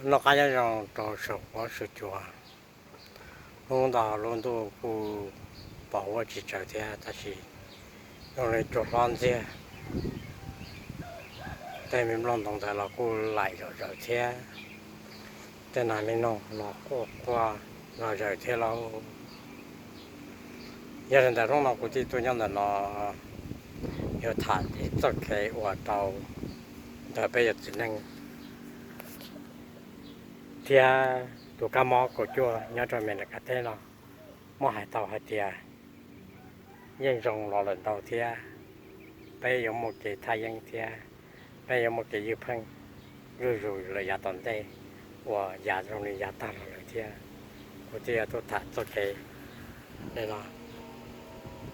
Noj qab nyob zoo rau saum huab saum cua. Hnub ntawd lub ntuj kuj pom huab tsis tsaws thiab tab sis zoo li cua hlob ntxiag. Tej me nplooj ntoo ntawd los kuj laim zom zaws thiab. Tej nas li noog los quaj quaj zom zaws thiab lauj. Yog li ntawd hnub no kuv thiaj tuaj nyob ntawm no yuav tham ib txoj kev uas rau ntawm peb yog txiv neej thiab tus kab mob kaum cuaj nyob rau Amelikas teb no muab hais tau hais tias yeej zoo los lawm ntau thiab. Peb yuav muaj kev thaj yeeb thiab peb yuav muaj kev ywj pheej zuj zus lawm yav tom ntej uas yav zoo li yav tag los lawm thiab. Kuv thiaj yuav tuaj tham txoj kev li no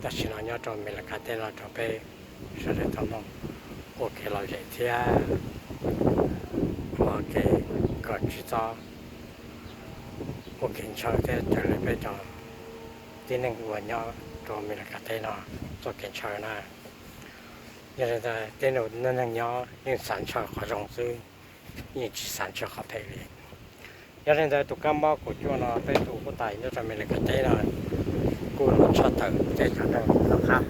tam sim no nyob rau Amelikas teb no rau peb sawv daws tau mloog ua kev lom zem thiab ua kev kom tsis txhob ua kev ntshaw thiab raws li peb cov tib neeg uas nyob rau Amelikas teb no txoj kev ntshaw na. Yog li ntawd tej neeg nyob yeej xav ntshaw qhov zoo xwb, yeej tsis xav ntshaw qhov phem li. Yog li ntawd tus kab mob kaum cuaj no peb tus huab tais nyob rau Amelikas teb no kuj los tshaj tawm tej cov neeg rov qab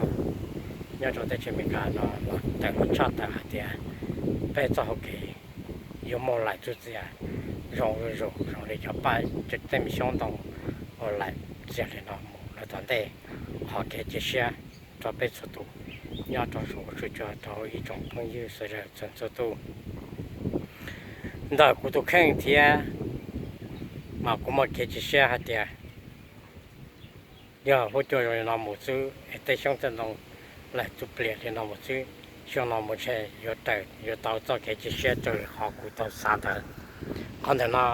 nyob rau teb chaws Amelikas no los tawm los tshaj tawm hais tias peb txoj hau kev yuav muaj laim txuj txias zoo zuj zus zoo li cov paj tej me xyoob ntoo uas laim txias li no mus lawm tom ntej. Qhov kev cia siab rau peb txhua tus nyob rau saum huab saum cua rau ib tsoom phooj ywg sawv daws txhua txhua tus. Ntawm kuv tus kheej thiab mas kuv muaj kev cia siab hais tias yog huab cua zoo li no mus xwb es tej xyoob tej ntoo laim txuj plias li no mus xwb, xyoo no mus ntshe yuav raws yuav tau txoj kev cia siab raws li qhov kuv tau xav ntawd. Qhov ntawm no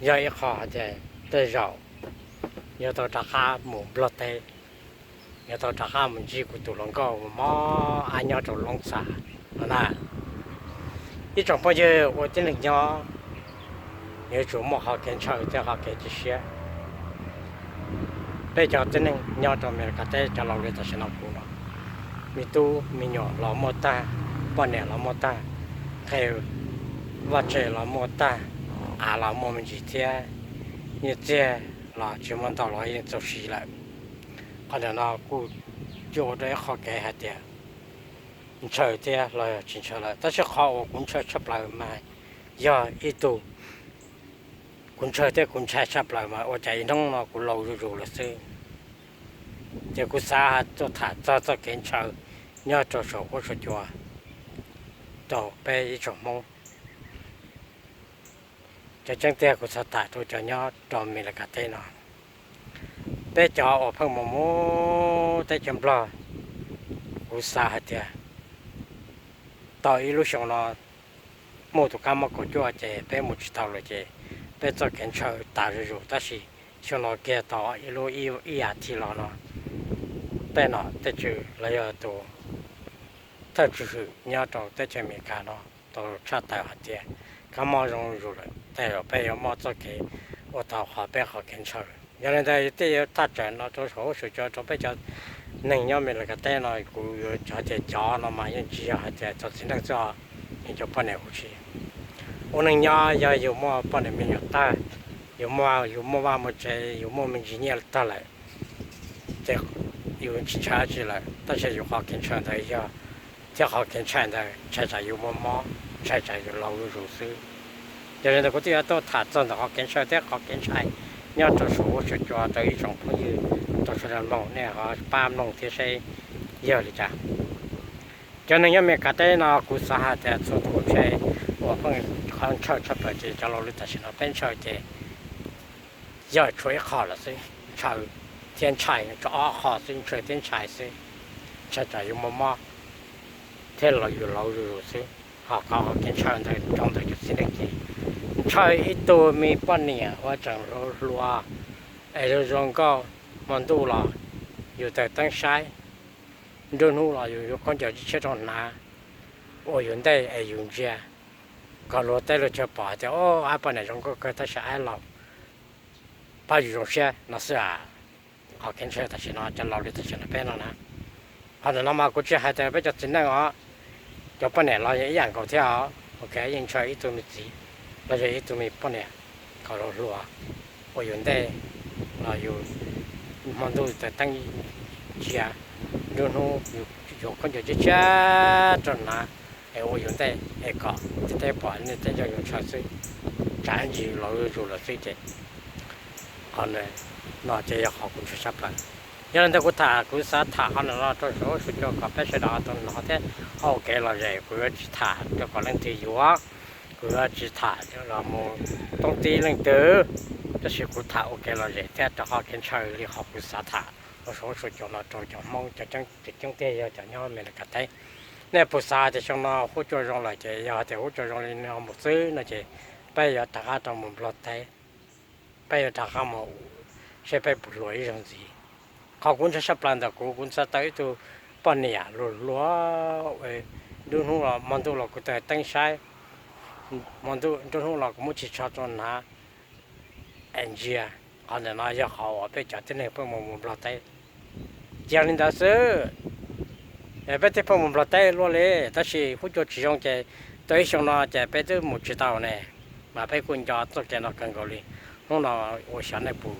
yog ib qho hais tias tej zaum yuav tau rov qab mus Nplog teb, yuav tau rov qab mus ntsib kuv tus hluas nkauj uas mob ab nyob rau Loob Xas no na. Ib tsoom phooj ywg ua tib neeg nyob yuav tsum muaj qhov kev ntshaw thiab qhov kev cia siab. Peb cov tib neeg nyob rau Amelikas teb cov laus li tam sim no kuv no, me tub me nyuam los muaj tag, poj niam los muaj tag, nqe vaj tse los muaj tag, av los muaj me ntsis thiab, nyiaj txiag los tsis muaj ntau los yeej txaus siv lawm. Qhov ntawm no kuj ua rau ib qho kev hais tias ntshaw thiab los yog tsis ntshaw lawm, tab sis qhov uas kuv ntshaw tshaj plaws mas yog ib tug, kuv ntshaw thiab kuv ntshai tshaj plaws mas ua cas ib hnub no kuv laus zuj zus lawm xwb. Ces kuv xav tuaj tham txog txoj kev ntshaw nyob rau saum huab saum cua rau peb ib tsoom Hmoob. Cov tseeb tiag kuv xav tham rau cov nyob rau Amelikas teb no, peb cov uas pheej mus mus teb chaws Nplog, kuv xav hais tias tau ib lub xyoo no muaj tus kab mob kaum cuaj ces peb mus tsis tau lawm ces peb txoj kev ntshaw tas zuj zus, tab sis xyoo no kiag tau ib lub ib yam thiab los no tej nom tej tswv los yog tus thawj tswj hwm nyob rau teb chaws Amelikas no tau tshaj tawm hais tias kab mob zoo zus lawm, tej zaum peb yuav muaj txoj kev ua tau qhov peb qhov kev ntshaw. Yog li ntawd tej yuav thaj tsam no rau saum huab saum cua rau peb cov neeg nyob Amelikas teb no kuv yuav hais tias cov no mas yeej tsis yog hais tias cov txiv neej xwb, yeej cov poj niam huv si. Ua neeg nyob yog yus muaj poj niam me nyuam tag, yus muaj yus muaj vaj muaj tsev, yus muaj me ntsis nyiaj tag lawm ces yus tsis ntshai dab tsi lawm, tab sis yus qhov kev ntshaw ntawd yog, thiab qhov kev ntshai ntawd ntshai tsam yus muaj mob, ntshai tsam yus laus zuj zus xwb. Yog li ntawd kuv thiaj yuav tuaj tham txog ntawm qhov kev ntshaw thiab qhov kev ntshai nyob rau saum huab saum cua rau ib tsoom phooj ywg tau sawv daws mloog, nej ho pab mloog thiab seb yog li cas. Cov neeg nyob Amelikas teb no kuv xav hais tias txhua tus ntshe uas pheej qhov ntshaw tshaj plaws ces cov laus li tam sim no peb ntshaw ces yog tshuav ib qho lawm xwb, ntshaw thiab ntshai, tshuav ob qho xwb, ntshaw thiab ntshai xwb. Ntshai tsam yus muaj mob thiab los yus laus zuj zus xwb. Ho qhov kev ntshaw ntawd rau ntawm cov txiv neej ces ntshaw ib tug me poj niam uas tseem hluas hluas es zoo zoo nkauj, hmo ntuj los yus taws teeb saib, nruab hnub los yus yuav khaub ncaws tsib tshiab rau hnav ua yus ntej es yus ntsia kom luag tej luag chaw pom hais tias, o, ab poj niam zoo nkauj kawg tab sis ab laus pab yus zoo siab no xwb a. Qhov kev ntshaw tam sim no cov laus li tam sim no peb no na, qhov ntawm no mas kuv tsis hais tias peb cov txiv neej os, cov poj niam los yog ib yam nkaus thiab os. Ok, yeej ntshaw ib tug me txiv los yog ib tug me poj niam kom los hluas ua yus ntej, los yus hmo ntuj taws teeb ntsia, nruab hnub yus yuav khaub ncaws tshiab tshiab rau hnav es ua yus ntej es kom tib teb pom nej teb nco yus ntshaw xwb, tsam ib ntsis los zuj zus lawm xwb ces qhov no ces yog qhov kuv ntshaw tshaj plaws. Yog li ntawd kuv tham, kuv xav tham qhov no rau saum huab saum cua kom peb sawv daws tau hnov thiab ua kev lom zem. Kuv yuav tsis tham rau kom leej twg yuav, kuv yuav tsis tham los mus toob tib leej twg, tab sis kuv tham ua kev lom zem thiab rau qhov kev ntshaw li qhov kuv xav tham rau saum huab saum cua no rau cov Hmoob cov coob tiag yog cov nyob Amelikas teb. Nej puas xav tias xyoo no huab cua zoo lawm ces yog tias huab cua zoo li no mus xwb no ces peb yuav rov qab rau mus Nplog teb, peb yuav rov qab mus seb peb puas hluas ib zaug ntxiv. Qhov kuv ntshaw tshaj plaws ntawm kuv, kuv xav tau ib tug poj niam hluas hluas, nruab hnub los hmo ntuj los kuv taws teeb saib, hmo ntuj nruab hnub los kuv muab tsis tsho rau hnav es ntsia. Qhov ntawm no yog qhov uas peb cov tib neeg pheej mus mus Nplog teb. Ces yog li ntawd xwb, peb thiaj pheej mus Nplog teb luaj li, tab sis huab cua tsis zoo ces tau ib xyoo no ces peb twb mus tsis tau ne, mas peb kuj nco txoj kev no kawg nkaus li. Hnub no ua xyov nej puas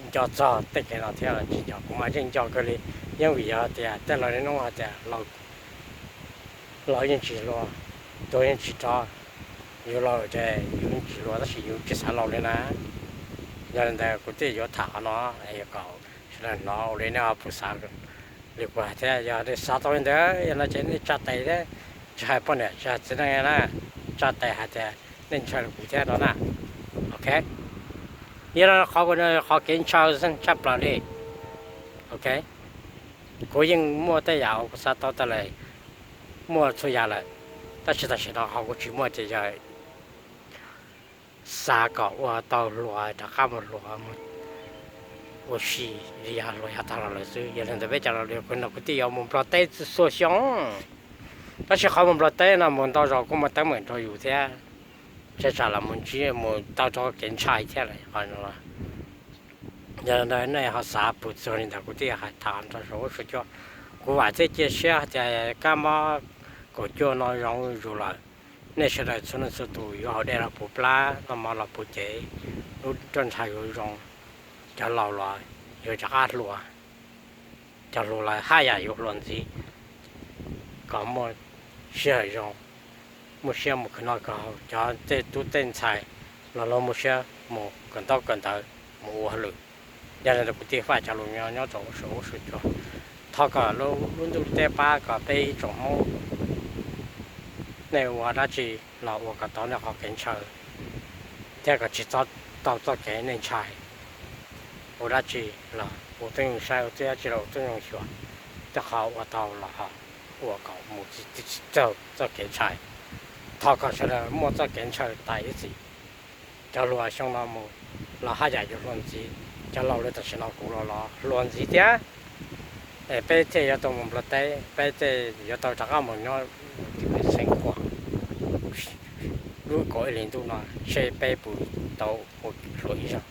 nco txog tej kev no thiab los tsis nco, kuv mas yeej nco kawg li. Yeej vim yog tias tej laus niaj hnub hais tias laus yeej tsis hluas, tuag yeej tsis rov, yus laus ces yus yeej tsis hluas tab sis yus tsis xav laus li na. Yog li ntawd kuv thiaj yuav tham qhov no kom sawv daws hnov ua li nej ho puas xav li kuv hais thiab. Yog nej xav tau li ntawd yog no ces nej tsa tes thiab, tsis hais poj niam tsis hais txiv neej na, tsa tes hais tias nej ntshaw kuv thiab no na. Ok, yog no qhov kuv, qhov kev ntshaw tshaj plaws li. Ok, kuv yeej muaj tej yam uas kuv xav tau tas li, muaj txhua yam lawm, tab sis tam sim no qhov kuv tsis muaj ces yog xav kom ua tau hluas rov qab mus hluas mus ua si li yog hluas yav tag los lawm xwb. Yog li ntawd peb cov laus li kuv no kuv thiaj yuav mus Nplog teb xuaj xyoo. Tab sis qhov mus Nplog teb no mus ntau zaus kuj muaj teeb meem rau yus thiab, tsam los mus ntsib mus tau rau kev ntshai thiab lawm. Yog li ntawd nej ho xav puas txog li ntawd kuv thiaj hais tham rau saum huab saum cua. Kuv vam thiab cia siab hais tias kab mob kaum cuaj no zoo zuj zus lawm, nej sawv daws txhua leej txhua tus yuav haus dej los puv plab, noj mov los puv cev, lub rooj ntshav yuav zoo, cov laus los yuav rov qab hluas, cov hluas los haj yam yuav hluas ntxiv, kom muaj sij hawm zoo, muaj siab mus khwv noj khwv haus, cov tej tub tej ntxhais los luag muaj siab mus kawm ntaub kawm ntawv, mus ua hauj lwm. Yog li ntawd kuv thiaj faj cov lus no nyob rau saum huab saum cua, thov kom lub ntuj teb pab kom peb ib tsoom Hmoob nej ua dab tsi los ua kom tau nej qhov kev ntshaw thiab kom tsis txhob tau txoj kev nej ntshai. Ua dab tsi los ua tib zoo saib, ua dab tsi los ua tib zoo xyuas, tej qhov ua tau los ho ua kom mus tsis txog txoj kev ntshai. Thov kom sawv daws muaj txoj kev ntshaw tas ib txhis. Cov hluas xyoo no mus los haj yam yuav hluas ntxiv, cov laus li tam sim no kuv los los hluas ntxiv thiab. Es peb thiaj yuav tau mus Nplog teb, peb thiaj yuav tau rov qab mus nyob tim peb xeev Khuam lub kaum ib hlis ntuj no seb peb puas tau ua hluas ib zaug.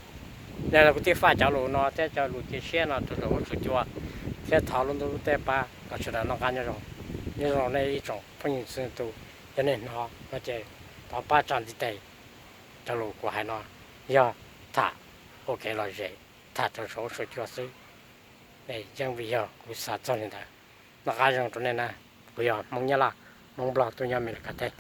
Yog li kuv thiaj faj cov lus no thiab cov lus cia siab no rau saum huab saum cua, thiab thov lub ntuj lub teb pab kom sawv daws noj qab nyob zoo. Nyob zoo nej ib tsoom phooj ywg txhua tus, yog nej hnov no ces thov pab tsa ntiv tes. Cov lus kuv hais no yog tham ua kev lom zem, tham rau saum huab saum cua xwb, yeej vim yog kuv xav txog li ntawd. Noj qab zoo rau nej na. Kuv yog Hmoob Nyab Laj, Hmoob Nplog tuaj nyob Amelikas teb.